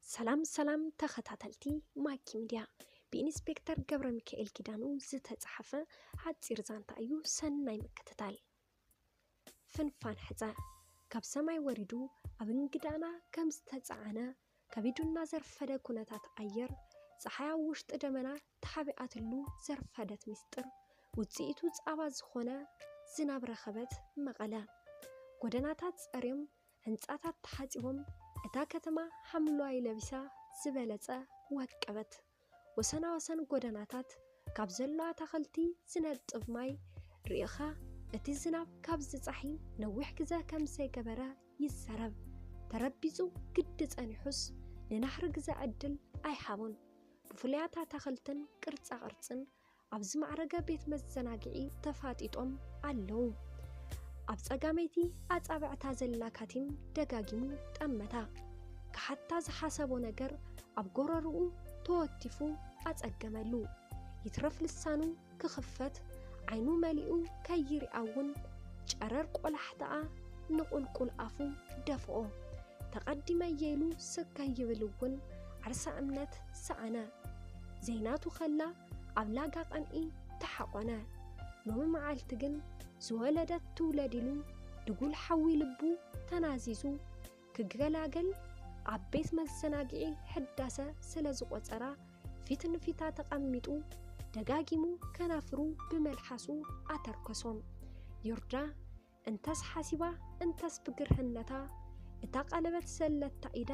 ሰላም ሰላም ተኸታተልቲ ማኪ ሚድያ፣ ብኢንስፔክተር ገብረ ሚካኤል ኪዳኑ ዝተጻሕፈ ሓጺር ዛንታ እዩ። ሰናይ ምክትታል። ፍንፋን ሕጸ ካብ ሰማይ ወሪዱ ኣብ እንግዳና ከም ዝተጻዕነ ከቢዱና ዘርፈደ ኩነታት ኣየር፣ ጸሓይ ኣብ ውሽጢ ደመና ተሓቢኣትሉ ዘርፈደት ሚስጥር፣ ውጽኢቱ ጻባ ዝኾነ ዝናብ ረኸበት መቐለ። ጎደናታት ጸርዮም፣ ህንጻታት ተሓጺቦም፣ እታ ከተማ ሓምለዋይ ለቢሳ ዝበለጸ ወቀበት። ወሰና ወሰን ጎደናታት ካብ ዘሎ ኣታኽልቲ ዝነጥብ ማይ ርኢኻ፣ እቲ ዝናብ ካብ ዝጻሒ ነዊሕ ግዘ ከም ዘይገበረ ይዛረብ። ተረቢጹ ግዲ ጸኒሑስ ንናሕሪ ግዘ ዕድል ኣይሃቦን። ብፍሉያት ኣታኽልትን ቅርጻ ቅርጽን ኣብ ዝማዕረገ ቤት መዘናግዒ ተፋጢጦም ኣለዉ። ኣብ ጸጋመይቲ ኣጻብዕታ ዘላ ካቲም ደጋጊሙ ጠመታ። ክሓታ ዝሓሰቦ ነገር ኣብ ጎረርኡ ተወቲፉ ኣጸገመሉ። ይትረፍ ልሳኑ ክኽፈት ዓይኑ መሊኡ ከይሪኣ እውን ጨረር ቆላሕታኣ ንቑልቁል ኣፉ ደፍኦ። ተቐዲመ ኢሉ ስቕ ከይብል እውን ዓርሳ እምነት ሰኣነ። ዘይናቱ ከላ ኣብ ላጋ ቅንኢ ተሓቖነ። ሎሚ መዓልቲ ግን ዝወለደት ትውለድ ኢሉ ድጉል ሓዊ ልቡ ተናዚዙ ክገላገል ኣብ ቤት መዘናግዒ ሕዳሰ ስለ ዝቖጸራ ፊት ንፊታ ተቐሚጡ ደጋጊሙ ከናፍሩ ብመልሓሱ ኣተርከሶም። ዮርዳ እንተስ ሓሲባ እንተስ ብግርህነታ እታ ቀለበት ዘለታ ኢዳ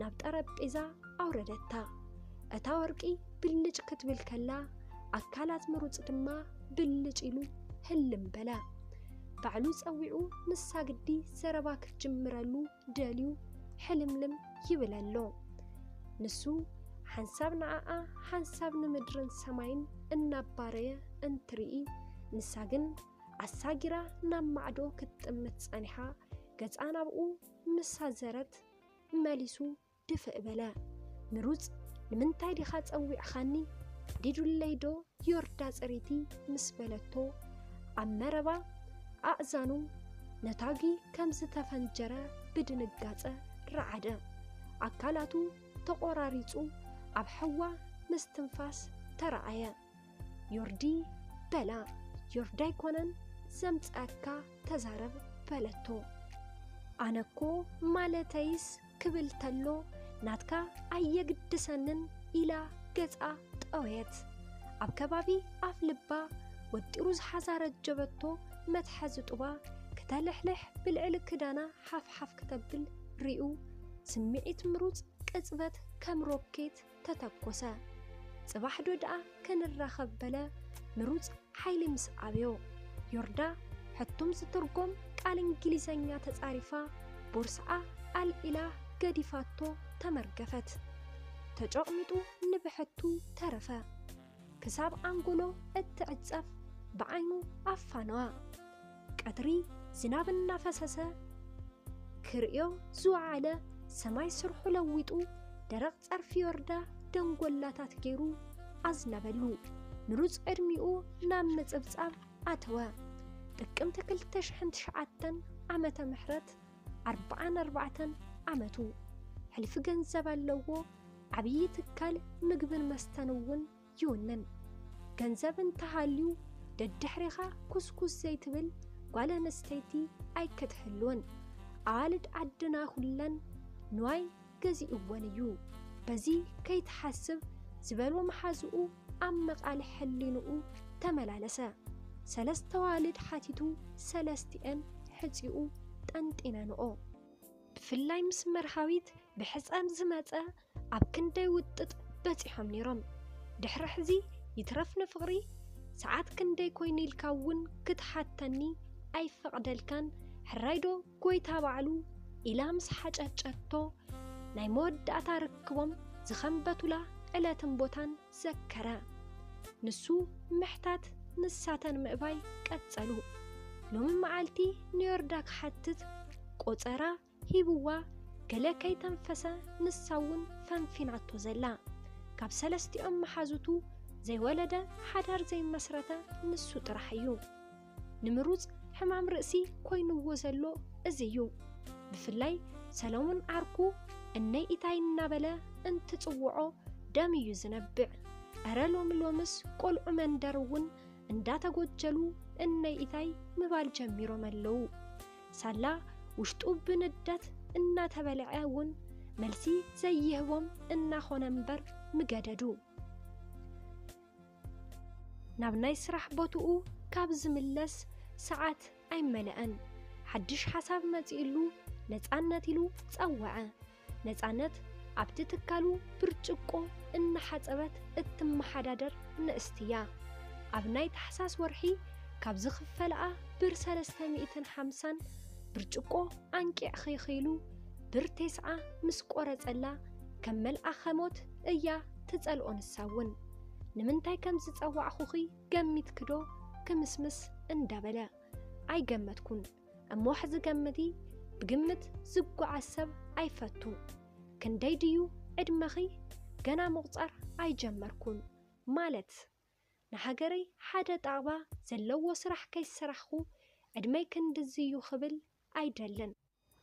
ናብ ጠረጴዛ ኣውረደታ። እታ ወርቂ ብልጭ ክትብል ከላ ኣካላት ምሩጽ ድማ ብልጭ ኢሉ ህልም በለ። ባዕሉ ጸዊዑ ንሳ ግዲ ዘረባ ክትጅምረሉ ደልዩ ሕልምልም ይብል ኣሎ። ንሱ ሓንሳብ ንዓኣ ሓንሳብ ንምድርን ሰማይን እናባረየ እንትርኢ፣ ንሳ ግን ኣሳጊራ ናብ ማዕዶ ክትጥምት ጸኒሓ፣ ገጻ ናብኡ ምስ ኣዘረት መሊሱ ድፍእ በለ። ምሩጽ፣ ንምንታይ ዲኻ ጸዊዕኻኒ? ዲዱለይ ዶ ዮርዳ ጽሪቲ ምስ በለቶ፣ ኣብ መረባ ኣእዛኑ ነታጒ ከም ዝተፈንጀረ ብድንጋጸ ረዓደ። ኣካላቱ ተቖራሪጹ ኣብ ሕዋ ምስትንፋስ ተረኣየ። ዮርዲ በላ፣ ዮርዳ ኣይኮነን ዘምጽኣካ፣ ተዛረብ በለቶ። ኣነኮ ማለተይስ ክብል ተሎ ናትካ ኣየግድሰንን ኢላ ገጻ ጠወየት። ኣብ ከባቢ ኣፍ ልባ ወጢሩ ዝሓዛ ረጀበቶ መትሓዚ ጡባ ክተልሕልሕ ብልዕሊ ክዳና ሓፍሓፍ ክተብል ሪኡ ስምዒት ምሩጽ ቅጽበት ከም ሮኬት ተተኮሰ። ጽባሕ ዶ ደኣ ክንራኸብ በለ ምሩጽ ሓይሊ ምስ ኣብዮ። ዮርዳ ሕቱም ዝትርጎም ቃል እንግሊዘኛ ተጻሪፋ ቦርስኣ ኣልዒላ ገዲፋቶ ተመርገፈት። ተጨቕሚጡ ንብሕቱ ተረፈ። ክሳብ ኣንጎሎ እትዕጸፍ ብዓይኑ ኣፋነዋ። ቀትሪ ዝናብ እናፈሰሰ ክርእዮ ዝወዓለ ሰማይ ስርሑ ለዊጡ ደረቕ ጸርፊ ዮርዳ ደንጎላታት ገይሩ ኣዝነበሉ። ምሩጽ ዕድሚኡ ናብ ምጽብጻብ ኣተወ። ጥቅምቲ ክልተ ሽሕን ትሽዓተን ዓመተ ምሕረት ኣርብዓን ኣርባዕተን ዓመቱ። ሕልፊ ገንዘብ ኣለዎ። ዓብዪ ትካል ምግብን መስተን እውን ይውንን። ገንዘብ እንተሃልዩ ደድሕሪኻ ኩስኩስ ዘይትብል ጓል ኣንስተይቲ ኣይክትህልውን። ኣዋልድ ዓድና ኩለን ንዋይ ገዚእወን እዩ። በዚ ከይትሓስብ ዝበሎ መሓዝኡ ኣብ መቓልሕ ሕሊንኡ ተመላለሰ። ሰለስተ ኣዋልድ ሓቲቱ ሰለስቲኤን ሕጺኡ ጠንጢነንኦ። ብፍላይ ምስ መርሃዊት ብሕጸም ዝመጸ ኣብ ክንደይ ውጥጥ በጺሖም ነይሮም። ድሕሪ ሕዚ ይትረፍ ንፍቕሪ ሰዓት ክንደይ ኮይኑ ኢልካ እውን ክትሓተኒ ኣይፈቕደልካን፣ ሕራይ ዶ ጎይታ ባዕሉ ኢላ ምስ ሓጨጨቶ ናይ መወዳእታ ርክቦም ዝኸንበቱላ ዕለትን ቦታን ዘከረ። ንሱ ምሕታት ንሳተን ምእባይ ቀጸሉ። ሎሚ መዓልቲ ንዮርዳ ክሓትት ቆጸራ ሂብዋ ገለ ከይተንፈሰ ንሳ እውን ፈንፊናቶ ዘላ። ካብ ሰለስቲኦም መሓዙቱ ዘይወለደ ሓዳር ዘይመስረተ ንሱ ጥራሕ እዩ። ንምሩጽ ሕማም ርእሲ ኮይንዎ ዘሎ እዚ እዩ። ብፍላይ ሰለሙን ዓርኩ እነይ ኢታይ እናበለ እንትጽውዖ ደም እዩ ዝነብዕ። እረ ሎሚ ሎምስ ቆልዑ መንደር እውን እንዳተጎጀሉ እነይ ኢታይ ምባል ጀሚሮም ኣለዉ። ሳላ ውሽጡ ብንደት እናተበልዐ እውን መልሲ ዘይህቦም እናኾነ እምበር ምገደዱ። ናብ ናይ ስራሕ ቦትኡ ካብ ዝምለስ ሰዓት ኣይመለአን። ሓድሽ ሓሳብ መጺእሉ ነጻነት ኢሉ ጸወዐ። ነጻነት ኣብቲ ትካሉ ብርጭቆ እናሓጸበት እትመሓዳደር ንእስቲ እያ። ኣብ ናይ ታሕሳስ ወርሒ ካብ ዝኽፈለኣ ብር ሰለስተ ሚእትን ሓምሳን ብርጭቆ ኣንቂዕ ኸይኸይሉ ብር ቴስዓ ምስ ቆረጸላ ከም መልኣኸ ሞት እያ ትጸልኦ። ንሳ እውን ንምንታይ ከም ዝጸዋዕኹኺ ገሚትክዶ ክምስምስ እንዳበለ ኣይገመትኩን። እሞ ሕዚ ገምቲ፣ ብግምት ዝጓዓዝ ሰብ ኣይፈቱን። ክንደይ ድዩ ዕድመኺ? ገና ምቑጻር ኣይጀመርኩን። ማለት ንሃገረይ ሓደ ጣቕባ ዘለዎ ስራሕ ከይሰራሕኹ ዕድመይ ክንድዚ እዩ ክብል ኣይደልን።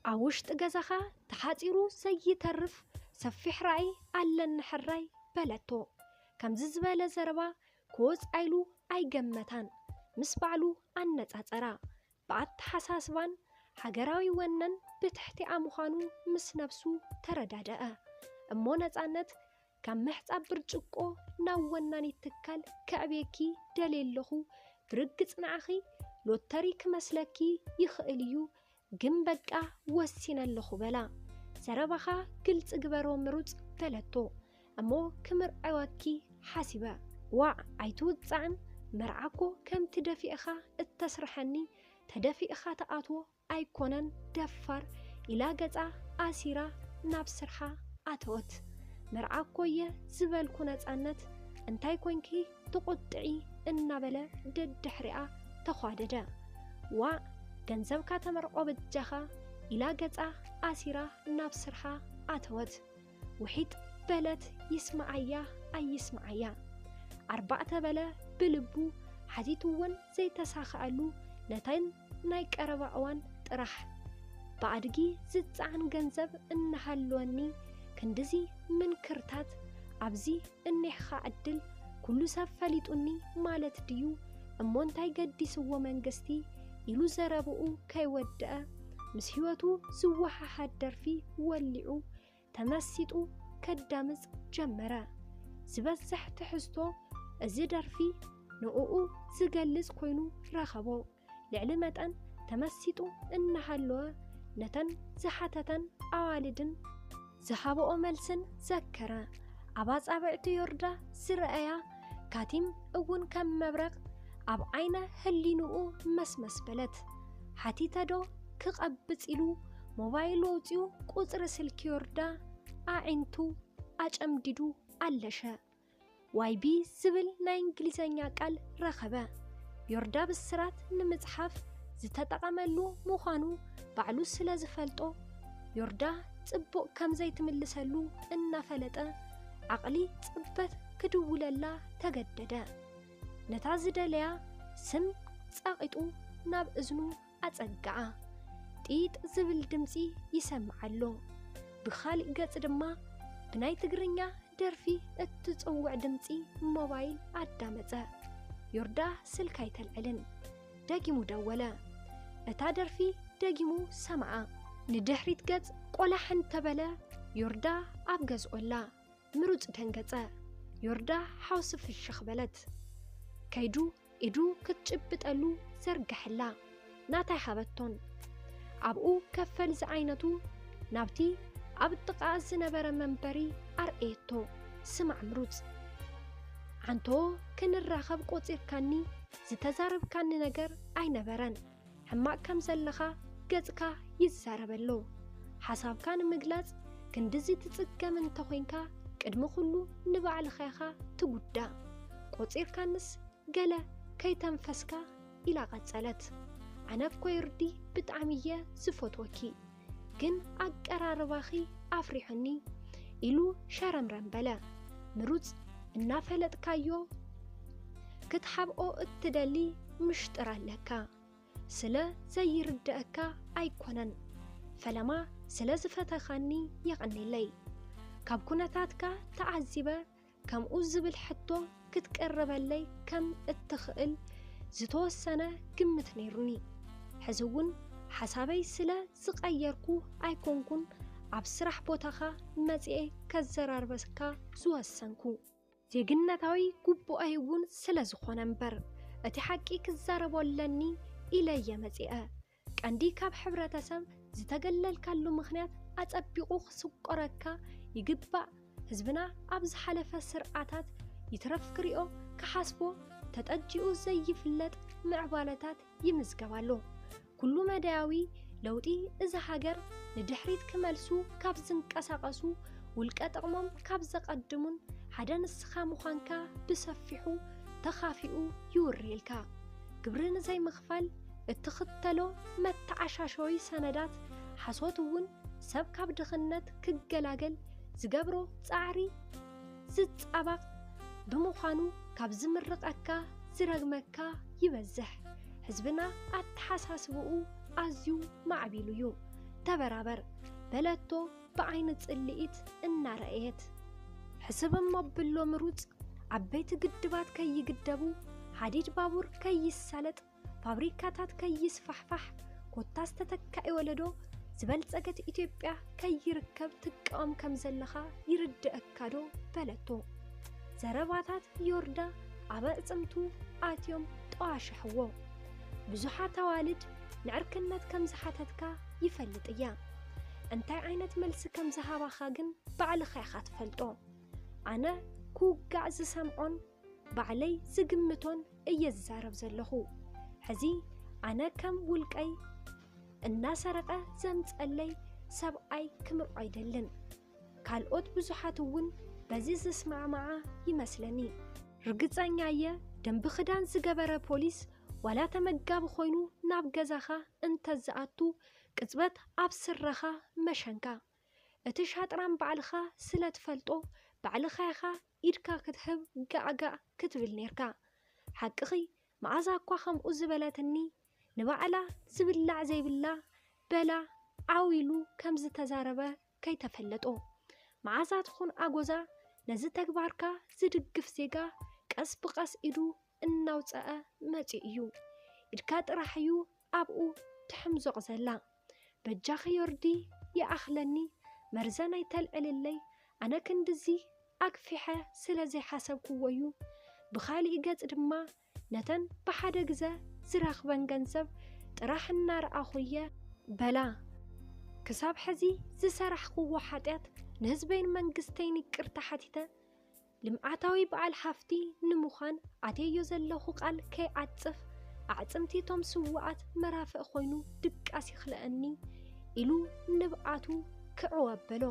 ኣብ ውሽጢ ገዛኻ ተሓጺሩ ዘይተርፍ ሰፊሕ ራእይ ኣለኒ ሕራይ በለቶ። ከምዚ ዝበለ ዘረባ ክወጽኣ ኢሉ ኣይገመታን። ምስ ባዕሉ ኣነጻጸራ። ብኣተሓሳስባን ሃገራዊ ወነን ብትሕቲኣ ምዃኑ ምስ ነብሱ ተረዳደኣ። እሞ ነጻነት ካብ ምሕጻብ ብርጭቆ ናብ ወናኒት ትካል ከዕብየኪ ደልየ ኣለኹ። ብርግጽ ንዓኺ ሎተሪ ክመስለኪ ይኽእል እዩ፣ ግን በቃ ወሲነ ኣለኹ በላ። ዘረባኻ ግልጺ ግበሮ ምሩጽ በለቶ። እሞ ክምርዐወኪ ሓሲበ። ዋዕ ኣይትውጻዕን፣ መርዓ እኮ ከምቲ ደፊእኻ እተስርሐኒ ተደፊእኻ ትኣትዎ ኣይኮነን ደፋር ኢላ ገጻ ኣሲራ ናብ ስርሓ ኣተወት። መርዓ እኮ እየ ዝበልኩ ነጻነት እንታይ ኮንኪ ትቑጥዒ እናበለ ደድሕሪኣ ተዃደደ። ዋዕ ገንዘብካ ተመርዖ በጃኻ ኢላ ገጻ ኣሲራ ናብ ስርሓ ኣተወት። ውሒጥ በለት ይስምዓያ ኣይስምዓያ። ኣርባዕተ በለ ብልቡ ሓቲቱ እውን ዘይተሳኽዐሉ ነተን ናይ ቀረባ እዋን ጥራሕ። ብኣድጊ ዝጸዓን ገንዘብ እናሃለወኒ ክንድዚ ምንክርታት ኣብዚ እኒሕኻ ዕድል ኩሉ ሰብ ፈሊጡኒ ማለት ድዩ? እሞ እንታይ ገዲስዎ መንግስቲ ኢሉ ዘረብኡ ከይወደአ ምስ ህይወቱ ዝወሓሓድ ደርፊ ወሊዑ ተመሲጡ ከዳምጽ ጀመረ። ዝበዝሕ ትሕዝቶ እዚ ደርፊ ንዕኡ ዝገልጽ ኮይኑ ረኸቦ። ልዕሊ መጠን ተመሲጡ እናሃለወ ነተን ዝሓተተን ኣዋልድን ዝሃብኦ መልስን ዘከረ። ኣብ ኣጻብዕቲ ዮርዳ ዝረኣያ ካቲም እውን ከም መብረቕ ኣብ ዓይነ ህሊንኡ መስመስ በለት። ሓቲተ ዶ ክቐብጽ ኢሉ ሞባይል ወውጺኡ ቁጽሪ ስልኪ ዮርዳ ኣዒንቱ ኣጨምዲዱ ኣለሸ። ዋይቢ ዝብል ናይ እንግሊዘኛ ቃል ረኸበ። ዮርዳ ብስራት ንምጽሓፍ ዝተጠቐመሉ ምዃኑ ባዕሉ ስለ ዝፈልጦ፣ ዮርዳ ጽቡቕ ከም ዘይትምልሰሉ እናፈለጠ፣ ዓቕሊ ጽበት ክድውለላ ተገደደ። ነታ ዝደለያ ስም ጸቒጡ ናብ እዝኑ ኣጸግዓ። ጢጥ ዝብል ድምጺ ይሰምዕ ኣሎ። ብኻሊእ ገጽ ድማ ብናይ ትግርኛ ደርፊ እትጽውዕ ድምጺ ሞባይል ኣዳመጸ። ዮርዳ ስልካ ኣይተልዕልን። ደጊሙ ደወለ። እታ ደርፊ ደጊሙ ሰምዓ። ንድሕሪት ገጽ ቆላሕ እንተበለ ዮርዳ ኣብ ገዝኦ ኣላ። ምሩጽ ደንገጸ። ዮርዳ ሓውሲ ፍሽኽ በለት። ከይዱ ኢዱ ክትጭብጠሉ ዘርግሐላ። ናታ ኣይሃበቶን። ኣብኡ ከፈል ዝዓይነቱ ናብቲ ኣብ ጥቓ ዝነበረ መንበሪ ኣርእየቶ። ስማዕ ምሩጽ፣ ዓንቶ ክንራኸብ ቆጺርካኒ ዝተዛረብካኒ ነገር ኣይነበረን። ሕማቕ ከም ዘለኻ ገጽካ ይዛረብ ኣሎ። ሓሳብካ ንምግላጽ ክንድዚ ትጽገም እንተኾይንካ ቅድሚ ኩሉ ንባዕልኻ ኢኻ ትጉዳእ። ቆጺርካንስ ገለ ከይተንፈስካ ኢላ ቀጸለት። ኣነ እኮ ዮርዲ ብጣዕሚ እየ ዝፈትወኪ፣ ግን ኣቀራርባኺ ኣፍሪሑኒ ኢሉ ሸረምረም በለ። ምሩጽ እናፈለጥካዮ ክትሓብኦ እትደሊ ምሽጥር ኣለካ። ስለ ዘይርደኣካ ኣይኮነን። ፈለማ ስለ ዝፈተኻኒ የቐኔለይ። ካብ ኩነታትካ ተዓዚበ ከምኡ ዝብል ሕቶ ክትቀርበለይ ከም እትኽእል ዝተወሰነ ግምት ነይሩኒ። ሕዚ እውን ሓሳበይ ስለ ዝቐየርኩ ኣይኮንኩን ኣብ ስራሕ ቦታኻ መጺኤ ከዘራርበካ ዝወሰንኩ። ዜግነታዊ ግቡኣይ እውን ስለ ዝኾነ እምበር፣ እቲ ሓቂ ክዛረቦ ኣለኒ ኢለ እየ መጺኤ። ቀንዲ ካብ ሕብረተሰብ ዝተገለልካሉ ምኽንያት ኣጸቢቑ ክስቆረካ ይግባእ። ህዝብና ኣብ ዝሓለፈ ስርዓታት ይትረፍ ክሪኦ ክሓስቦ ተጠጂኡ ዘይፍለጥ ምዕባለታት ይምዝገብ ኣሎ። ኩሉ መዳያዊ ለውጢ እዛ ሃገር ንድሕሪት ክመልሱ ካብ ዝንቀሳቐሱ፣ ውልቀ ጥቕሞም ካብ ዘቐድሙን ሓደ ንስኻ ምዃንካ ብሰፊሑ ተኻፊኡ ይውርየልካ። ግብሪ ንዘይምኽፋል እትኽተሎ መተዓሻሸዊ ሰነዳት ሓሶት እውን ሰብ ካብ ድኽነት ክገላገል ዝገብሮ ጻዕሪ ዝጻባቕ ብምዃኑ፣ ካብ ዝምርቐካ ዝረግመካ ይበዝሕ። ህዝብና ኣተሓሳስብኡ ኣዝዩ ማዕቢሉ እዩ። ተበራበር በለቶ ብዓይኒ ጽልኢት እናረኣየት። ሕስብ እሞ ብሎ ምሩጽ፣ ዓበይቲ ግድባት ከይግደቡ፣ ሓዲድ ባቡር ከይሳለጥ፣ ፋብሪካታት ከይስፋሕፋሕ፣ ኮታስ ተተካኢ ወለዶ ዝበልጸገት ኢትዮጵያ ከይርከብ ትቃወም ከም ዘለኻ ይርድኣካ ዶ? በለቶ። ዘረባታት ዮርዳ ኣብ ኣዕጽምቱ ኣትዮም ጠዋሽሕዎ። ብዙሓት ኣዋልድ ንዕርክነት ከም ዝሓተትካ ይፈልጥ እያ። እንታይ ዓይነት መልሲ ከም ዝሃባኻ ግን ባዕልኻ ኢኻ ትፈልጦ። ኣነ ክውጋዕ ዝሰምዖን ባዕለይ ዝግምቶን እየ ዝዛረብ ዘለኹ። ሕዚ ኣነ ከም ውልቀይ እናሰረቐ ዘምጸለይ ሰብኣይ ክምርዖ ኣይደልን። ካልኦት ብዙሓት እውን በዚ ዝስማዕማዓ ይመስለኒ። ርግጸኛ እየ፣ ደንቢ ክዳን ዝገበረ ፖሊስ ዋላ ተመጋቢ ኮይኑ ናብ ገዛኻ እንተዝኣቱ ቅጽበት ኣብ ስረኻ መሸንካ። እቲ ሻጥራን ባዕልኻ ስለ ትፈልጦ ባዕልኻ ኢኻ ኢድካ ክትህብ ጋዕጋዕ ክትብል ኔርካ። ሓቅኺ መኣዛ እኳ ከምኡ ዝበለትኒ ንባዕላ ዝብላዕ ዘይብላ በላ ዓው ኢሉ ከም ዝተዛረበ ከይተፈለጦ። መኣዛ ትኹን ኣጎዛ ነዚ ተግባርካ ዝድግፍ ዜጋ ቀስ ብቐስ ኢዱ እናውፀአ መፂኡ እዩ። ኢድካ ጥራሕ እዩ ኣብኡ ትሕምዞቕ ዘላ። በጃኺ ዮርዲ ይኣኽለኒ፣ መርዘን ኣይተልዕልለይ። ኣነ ክንድዚ ኣግፊሐ ስለ ዘይሓሰብክዎ እዩ። ብኻሊእ ገጽ ድማ ነተን ብሓደ ግዘ ዝረኽበን ገንዘብ ጥራሕ እናረኣኹ እየ በላ። ክሳብ ሕዚ ዝሰራሕክዎ ሓጢኣት ንህዝበይን መንግስተይን ይቅርታ ሓቲተ ልምዓታዊ በዓል ሃፍቲ ንምዃን ኣትየዮ ዘለኹ ቃል ከይዓጽፍ ኣዕጽምቲ እቶም ስዉኣት መራፍእ ኮይኑ ድቃስ ይኽልኣኒ ኢሉ ንብዓቱ ክዕው ኣበሎ።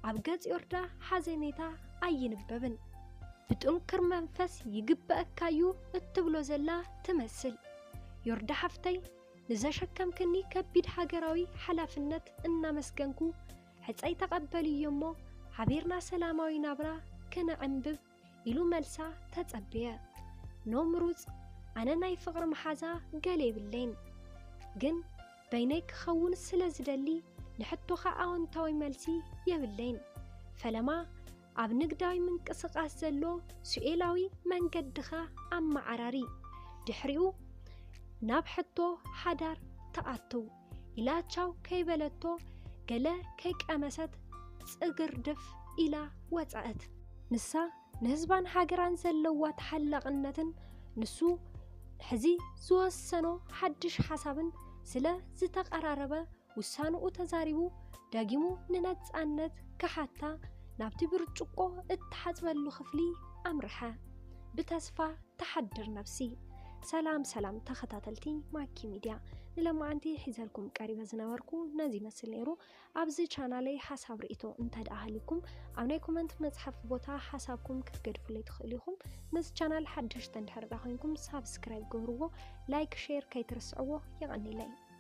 ኣብ ገጽ ዮርዳ ሓዘኔታ ኣይንበብን። ብጥንክር መንፈስ ይግበኣካዩ እትብሎ ዘላ ትመስል። ዮርዳ ሓፍተይ ንዘሸከምክኒ ከቢድ ሃገራዊ ሓላፍነት እናመስገንኩ ሕጸይ ተቐበልዮ እሞ ሓቢርና ሰላማዊ ናብራ ክነዕንብብ ኢሉ መልሳ ተጸብየ። ኖ ምሩጽ ኣነ ናይ ፍቕሪ መሓዛ ገለ የብለይን፣ ግን በይነይ ክኸውን ስለ ዝደሊ ንሕቶኻ ኣወንታዊ መልሲ የብለይን። ፈለማ ኣብ ንግዳዊ ምንቅስቓስ ዘሎ ስኡላዊ መንገድኻ ኣመዓራሪ። ድሕሪኡ ናብ ሕቶ ሓዳር ትኣትው ኢላ ቻው ከይበለቶ ገለ ከይቀመሰት ጽግርድፍ ኢላ ወጸአት። ንሳ ንህዝባን ሃገራን ዘለዋ ተሓላቕነትን ንሱ ሕዚ ዝወሰኖ ሓድሽ ሓሳብን ስለ ዝተቐራረበ ውሳንኡ ተዛሪቡ ደጊሙ ንነጻነት ክሓታ ናብቲ ብርጭቆ እትሓጽበሉ ክፍሊ ኣምርሐ። ብተስፋ ትሓድር ነብሲ። ሰላም ሰላም ተኸታተልቲ ማኪ ሚድያ፣ ንለማዓንቲ ሒዘልኩም ቀሪበ ዝነበርኩ ነዚ ይመስል ነይሩ። ኣብዚ ቻናለይ ሓሳብ ርእይቶ እንተ ደኣ ሃልዩኩም ኣብ ናይ ኮመንት መጽሓፊ ቦታ ሓሳብኩም ክትገድፉለይ ትኽእሉ ኢኹም። ነዚ ቻናል ሓደሽቲ እንድሕር ደኣ ኮይንኩም ሳብስክራይብ ግበርዎ፣ ላይክ ሼር ከይትርስዕዎ። የቐንየለይ።